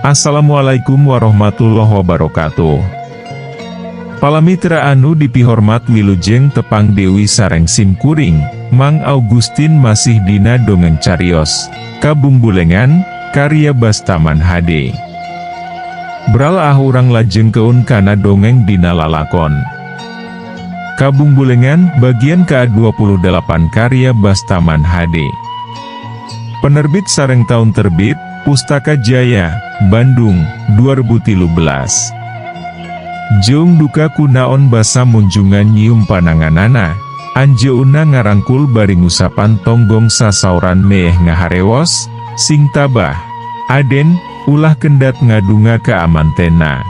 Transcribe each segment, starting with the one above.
Assalamualaikum warahmatullahi wabarakatuh. Palamitra anu dipihormat, wilujeng tepang deui sareng sim kuring, Mang Augustin, masih dina dongeng carios Kabungbulengan karya Bastaman HD. Bral ah, urang lajengkeun kana dongeng dina lalakon Kabungbulengan bagian ke-28 karya Bastaman HD. Penerbit sareng tahun terbit Pustaka Jaya, Bandung, 2013. Jeung duka kunaon basa munjungan nyium pananganana, anjeunna ngarangkul bari ngusapan tonggong sasauran meeh ngaharewos, "Sing tabah, Aden, ulah kendat ngadunga ka amantenna."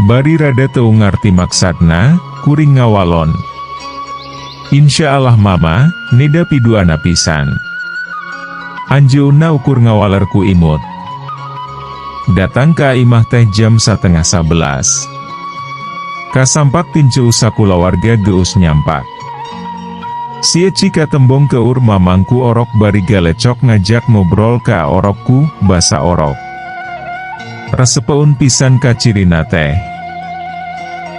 Bari rada teu ngarti maksadna, kuring ngawalon. "Insya Allah, Mama, neda piduana pisan." Anjeunna ukur ngawaler ku imut. Datang ka imah teh jam 10.30. Kasampak tinceu sakulawarga geus nyampak. Si Eci katembong keur mamangku orok bari galecok ngajak ngobrol ka orokku, basa orok. Resepeun pisan kacirina teh.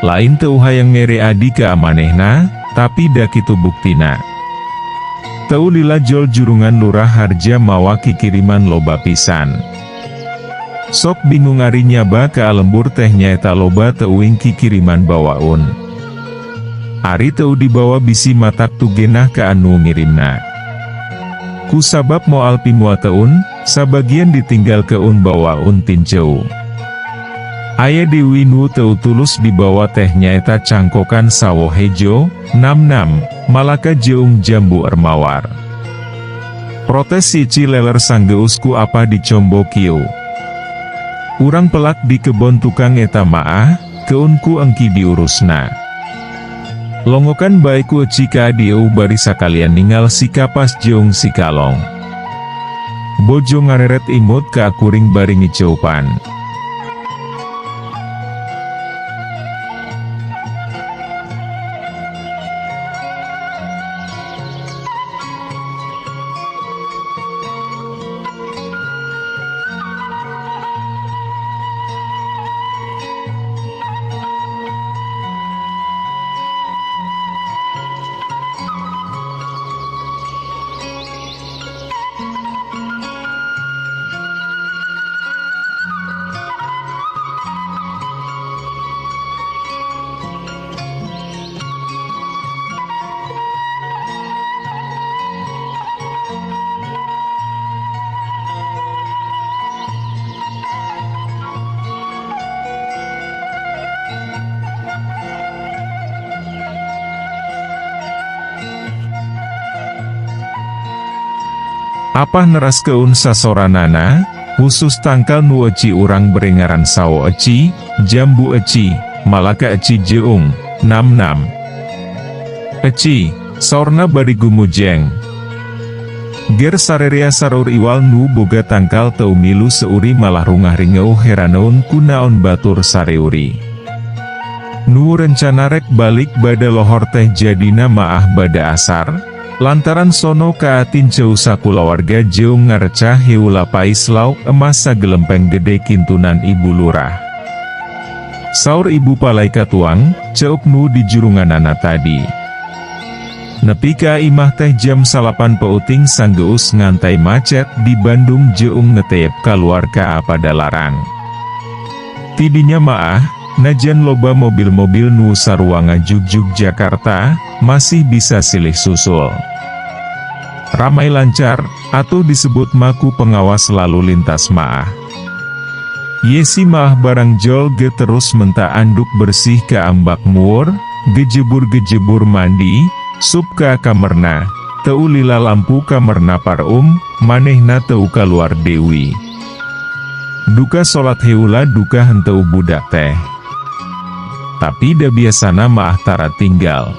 Lain teu hayang mere adi ka manehna, tapi da kitu buktina. Teu lila jol jurungan Lurah Harja mawa kikiriman loba pisan. Sok bingung ari nyaba ka lembur teh nyaeta loba teuing kikiriman bawaun. Ari teu dibawa bisi matak teu genah ka anu ngirimna. Ku sabab moal pimuateun, sabagian ditinggalkeun bawaun tinceu. Aya deui nu teu tulus dibawa teh nyaeta cangkokan sawo hejo, nam-nam, malaka jeung jambu ermawar. Protes si Ci leler sanggeus ku apa dicombo kieu. Urang pelak di kebon tukang eta maah, keun ku engki diurusna. Longokan bae ku Eci ka dieu bari sakalian ningal si kapas jeung si kalong. Bojo ngareret imut ka kuring bari ngiceupan. Apah neraskeun sasoranana, khusus tangkal nu eci urang bere ngaran sawo eci, jambu eci, malaka eci jeung, nam-nam. "Eci," saurna bari gumujeng. Ger sarerea saraur iwal nu boga tangkal teu milu seuri, malah rungah ringeuh heraneun kunaon batur sareuri. Nu rencana rek balik bada lohor teh jadina maah bada asar, lantaran sono ka tinceu sakulawarga jeung ngarecah heula pais lauk emas sagelempeng gede kintunan Ibu Lurah. "Saur Ibu palai katuang," ceuk nu di jurunganana tadi. Nepi ka imah teh jam 9 peuting sanggeus ngantai macet di Bandung jeung ngeteyep kaluar ka Padalarang. Tidinya maah, najan loba mobil-mobil nu sarua ngajugjug Jakarta, masih bisa silih susul. Ramai lancar, atau disebut maku pengawas lalu lintas maah. Yesi maah barang jol ge terus menta anduk bersih ke ambak muur, gejebur-gejebur mandi, sup ka kamerna, teu lila lampu kamerna pareum, manehna teu kaluar deui. Duka salat heula duka henteu budak teh. Tapi da biasana maah tara tinggal.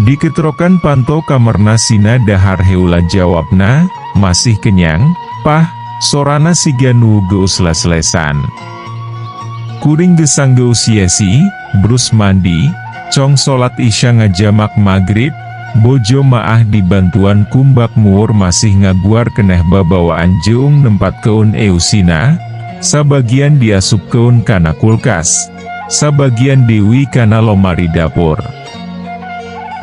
Diketrokan panto kamerna sina dahar heula, jawabna, "Masih kenyang, Pah," sorana siga nu geus les-lesan. Kuring ge sanggeus yesi, brus mandi, cong salat isya ngajamak maghrib, Bojo maah dibantuan kumbak muur masih ngaguar keneh babawaan jeung nempatkeun eusina, sabagian diasupkeun kana kulkas, sabagian deui kana lomari dapur.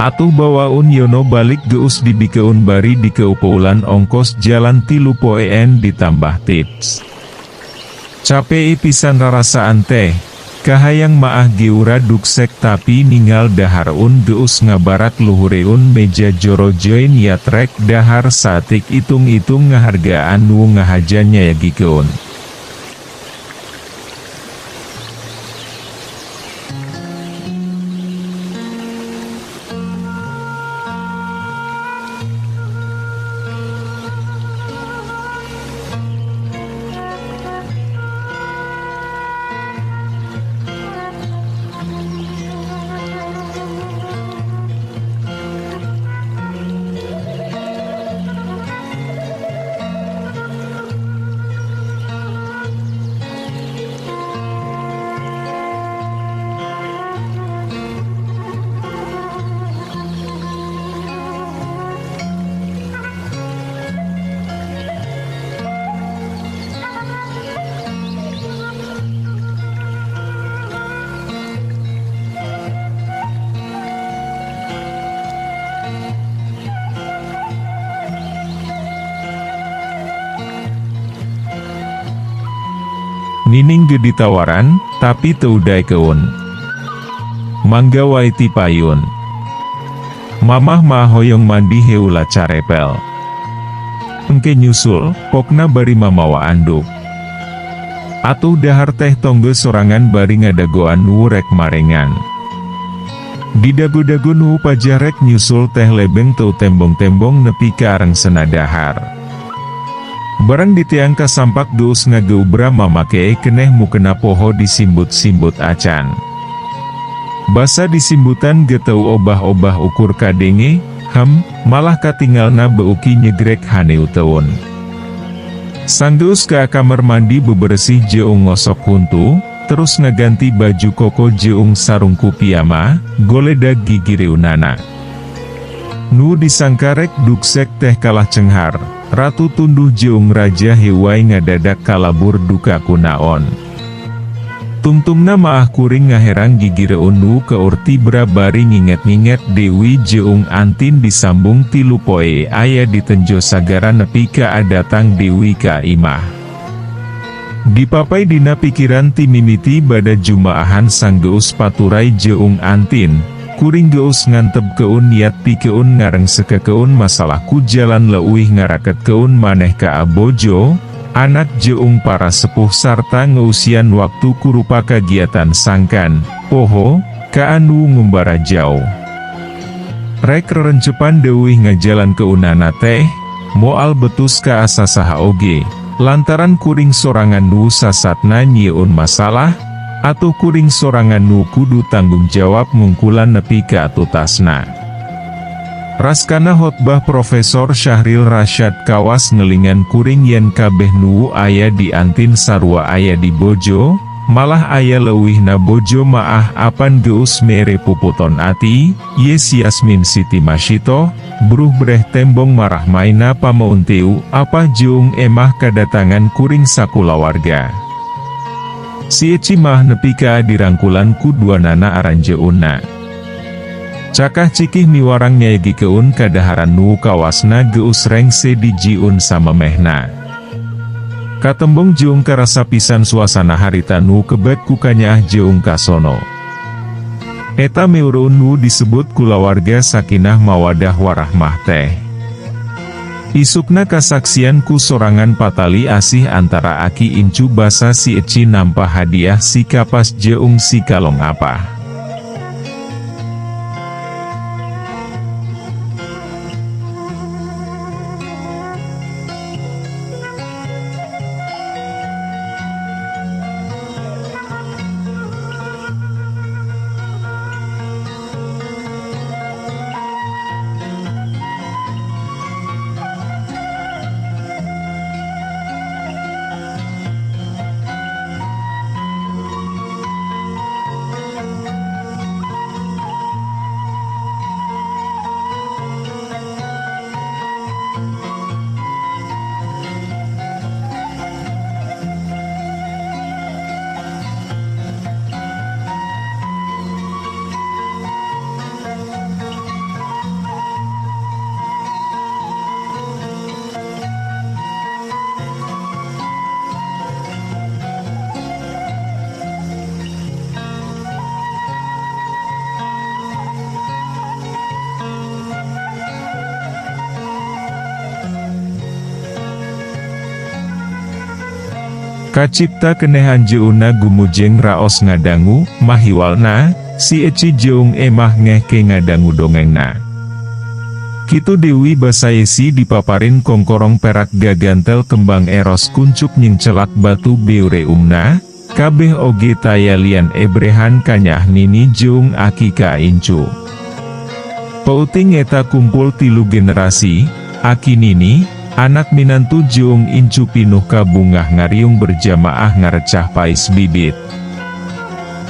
Atuh bawaun Yono balik geus dibikeun bari dikeupeulan ongkos jalan 3 poen ditambah tips. Capei pisan rarasaan teh. Kahayang maah geura duksek tapi ningal dahareun geus ngabarat luhureun meja joro join yatrek dahar satik itung-itung ngahargaan nu ngahaja nyayagikeun. Nining ge ditawaran, tapi teu daekeun. Mangga wae ti payun. Mamah mah hoyong mandi heula carepel. Engke nyusul, pokna bari mamawa anduk. Atuh dahar teh tonggo sorangan bari ngadagoan nu rek marengan. Didago-dago nu pajah rek nyusul teh lebeng teu tembong-tembong nepi ka arengsena dahar. Barang ditiang kasampak geus ngageubra mamake keneh mukena poho disimbut-simbut acan. Basa disimbutan ge teu obah-obah ukur kadenge, malah katingalna beuki nyegrek haneuteun. Sanggeus ka kamar mandi beberesih jeung ngosok huntu, terus ngaganti baju koko jeung sarung piyama, goledag gigireunana. Nu disangka rek duksek teh kalah cenghar, ratu tunduh jeung raja hewai ngadadak kalabur duka kunaon. Tungtungna maah kuring ngaherang gigireun nu keur tibra bari nginget-nginget Dewi jeung Antin disambung 3 poe aya ditenjo sagara nepi ka adatang Dewi ka imah. Dipapai dina pikiran timimiti bada jumaahan sanggeus paturai jeung Antin. Kuring geus ngantepkeun niat pikeun ngarengsekekeun masalah ku jalan leuwih ngaraketkeun maneh ka abojo, anak jeung para sepuh sarta ngeusian waktu kurupa kagiatan sangkan, poho, ka anu ngumbara jauh. Rek rerencepan deuih ngajalan keunana teh, moal betus ka asa saha oge, lantaran kuring sorangan nu sasatna nyieun masalah, atuh kuring sorangan nu kudu tanggung jawab ngungkulan nepi ka atutasna. Raskana khotbah Profesor Syahril Rasyad kawas ngelingan kuring yen kabeh nu aya di Antin sarua aya di bojo, malah aya leuwihna bojo maah apan geus mere puputon ati, Yes Yasmin Siti Masyitoh, bruh breh tembong marah maina pameuntiu apa jeung emah kadatangan kuring sakulawarga. Si Eci mah nepi ka dirangkulan ku duanana aranjeunna. Cakah cikih miwarang nyayagikeun kadaharan nu kawasna geus rengse dijiun samemehna. Katembong jeung karasa pisan suasana harita nu kebek ku kanyaah jeung kasono. Eta meureun nu disebut kulawarga sakinah mawadah warahmah teh. Isukna kasaksian ku sorangan patali asih antara aki incu basa si Eci nampa hadiah si kapas jeung si kalong apa. Kacipta keneh anjeunna gumujeng raos ngadangu, mahiwalna, si Eci jeung emah ngehke ngadangu dongengna. Kitu deui basa Yesi dipaparin kongkorong perak gagantel kembang eros kuncup nyingcelak batu beureumna, kabeh oge taya lian ebrehan kanyaah nini jeung aki ka incu. Peuting eta kumpul tilu generasi, aki nini, anak minantu jeung incu pinuh kabungah ngariung berjamaah ngarecah pais bibit.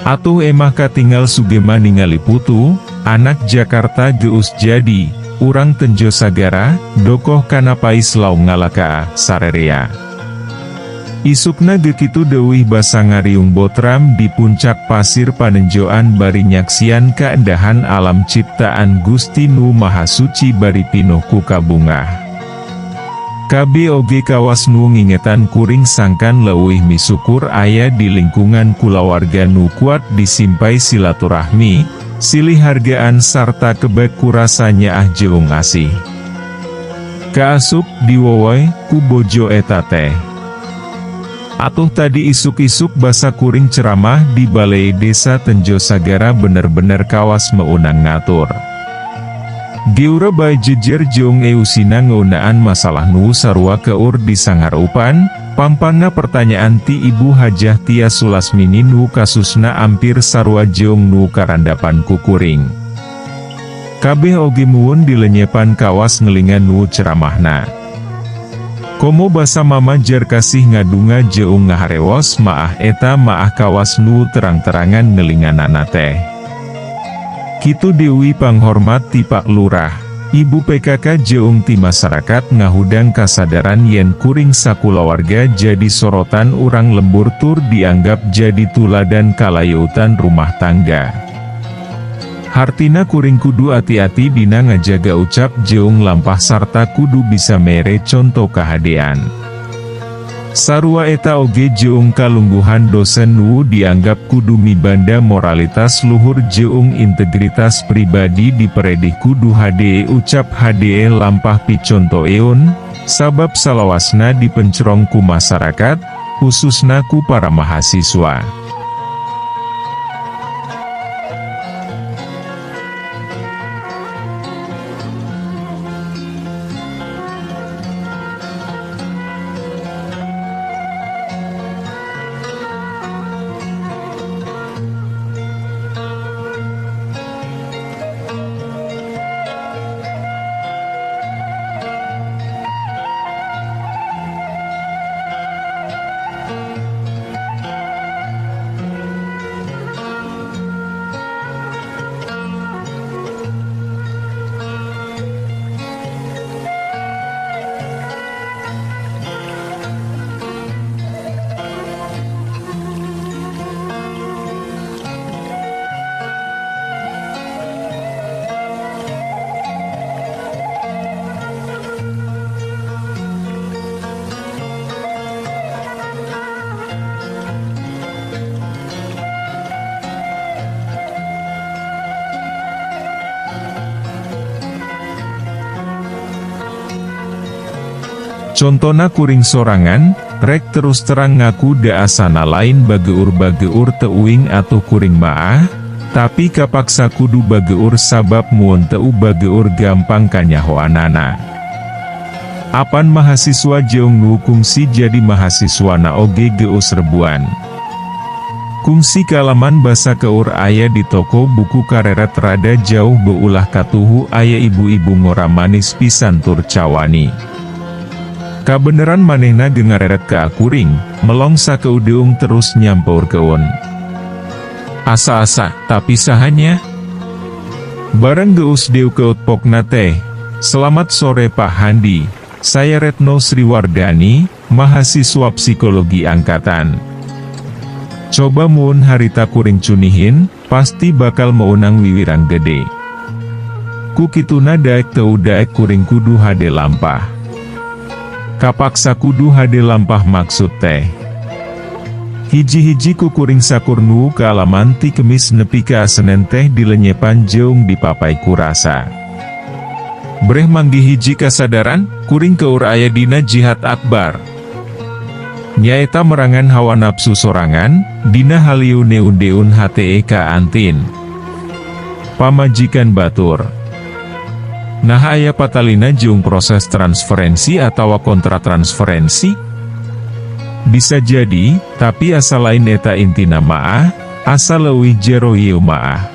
Atuh emah katingal sugema ningali putu, anak Jakarta geus jadi, urang Tenjo Sagara, dokoh kana pais laung ngalaka, sarerea. Isukna gekitu deuih basa ngariung botram di puncak pasir panenjoan bari nyaksian kaendahan alam ciptaan Gusti Nu Maha Suci bari pinuh ku kabungah. Kabeh oge kawas nu ngingetan kuring sangkan leuwih misukur aya di lingkungan kulawarga nu kuat disimpai silaturahmi, silih hargaan sarta kebek kurasa nyaah jeung asih. Kaasup, diwowoy, ku bojo eta teh. Atuh tadi isuk-isuk basa kuring ceramah di balai desa Tenjo Sagara bener-bener kawas meunang ngatur. Geura bae jejer jeung eusina ngeunaan masalah nu sarua keur disanghareupan, pangpangna pertanyaan ti Ibu Hajah Tia Sulasmini nu kasusna ampir sarua jeung nu karandapan ku kuring. Kabeh oge muwun dilenyepan kawas ngelingan nu ceramahna. Komo basa mama Jarkasih ngadunga jeung ngaharewos maah eta maah kawas nu terang-terangan ngelinganana teh. Kitu deui panghormat ti Pak Lurah, Ibu PKK jeung ti masyarakat ngahudang kasadaran yen kuring sakulawarga jadi sorotan urang lembur tur dianggap jadi tuladan kalayeutan rumah tangga. Hartina kuring kudu ati-ati dina ngajaga ucap jeung lampah sarta kudu bisa mere conto kahadean. Sarua eta oge jeung kalungguhan dosen nu dianggap kudu mibanda moralitas luhur jeung integritas pribadi diperedih kudu hade ucap hade lampah picontoeun, sabab salawasna dipencerong ku masyarakat, khususna ku para mahasiswa. Contona kuring sorangan, rek terus terang ngaku da asana lain bageur-bageur teuing atuh kuring maah, tapi kapaksa kudu bageur sabab mun teu bageur gampang kanyahoanana. Apan mahasiswa jeung nu kungsi jadi mahasiswana oge geus rebuan. Kungsi kalaman basa keur aya di toko buku kareret rada jauh beulah katuhu aya ibu-ibu ngora manis pisan tur cawani. Kabeneran manehna ge ngareret ka akuring, melong sakeudeung terus nyampeurkeun. Asa-asa, tapi sahanya? Bareng geus deukeut pokna teh. Selamat sore Pak Handi, saya Retno Sriwardani, mahasiswa psikologi angkatan. Coba mun harita kuring cunihin, pasti bakal meunang wiwirang gede. Ku kituna daek teu daek kuring kudu hade lampah. Kapaksa kudu hade lampah maksud teh. Hiji-hiji ku kuring sakur nu kaalaman ti Kemis nepi ka Senen teh dilenyepan jeung dipapai kurasa. Breh manggih hiji kasadaran, kuring keur aya dina jihad akbar. Nyaeta merangan hawa nafsu sorangan, dina haliu neundeun hate ka Antin. Pamajikan batur. Nah, aya patalina jeung proses transferensi atau kontratransferensi? Bisa jadi, tapi asa lain eta intina maah, asa leuwih jero ieu maah.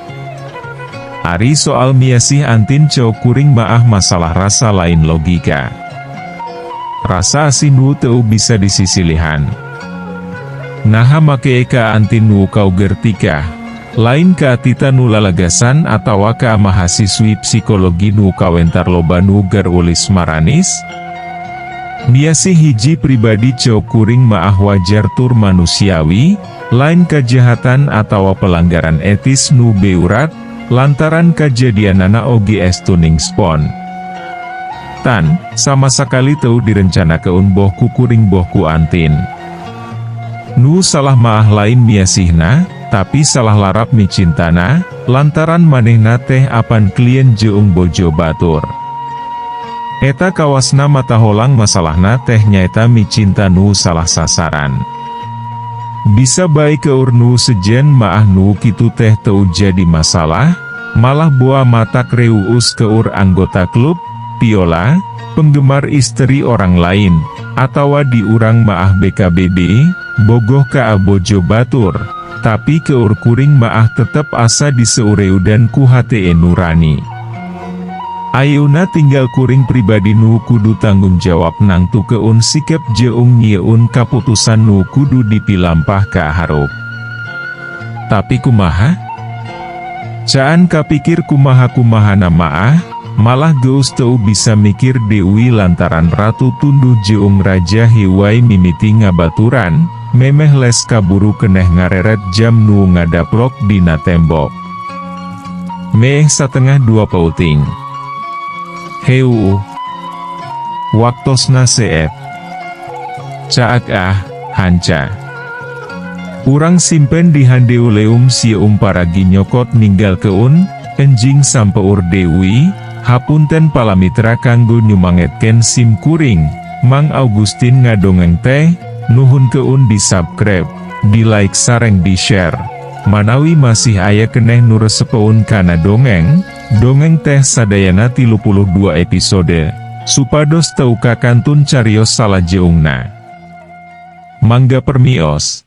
Ari soal miasih Antin, ceuk kuring maah masalah rasa, lain logika. Rasa asih nu teu bisa disisilihan. Naha make ka Antin nu kauger tikah, lain ka Tita nu lalagasan atawa ka mahasiswi psikologi nu kawentar loba nu garulis maranis? Miasih hiji pribadi ceuk kuring maah wajar tur manusiawi, lain kejahatan atawa pelanggaran etis nu beurat, lantaran kajadianana oge estuning spontan, sama sakali teu direncanakeun boh ku kuring boh ku Antin. Nu salah maah lain miasihna, tapi salah larap micintana, lantaran manehna teh apan klien jeung bojo batur. Eta kawasna mataholang masalahna teh nyaeta micinta nu salah sasaran. Bisa bae keur nu sejen maah nu kitu teh teu jadi masalah, malah boa matak reuus keur anggota klub, piola, penggemar istri orang lain, atawa di urang maah BKBB, bogoh ka bojo batur, tapi keur kuring maah tetep asa diseureudan ku hate nurani. Ayeuna tinggal kuring pribadi nu kudu tanggung jawab nangtukeun sikep jeung nyieun kaputusan nu kudu dipilampah ka harup. Tapi kumaha? Caan kapikir kumaha-kumahana maah, malah geus teu bisa mikir deui lantaran Ratu Tunduh jeung Raja Hiwai mimiti ngabaturan, memeh les kaburu keneh ngareret jam nu ngadaplok dina tembok. Meh 1.30 peuting. Heu. Waktosna seep. Caag ah, hanca. Urang simpen di handeuleum sieum paragi nyokot ninggalkeun, enjing sampeur deui, hapunten palamitra kanggo nyumangetkeun sim kuring, Mang Augustin ngadongeng teh, nuhunkeun di subscribe, di like sareng di share. Manawi masih aya keneh nu resepeun kana dongeng, dongeng teh sadayana 32 episode, supados teu kakantun carios salajeungna. Mangga permios.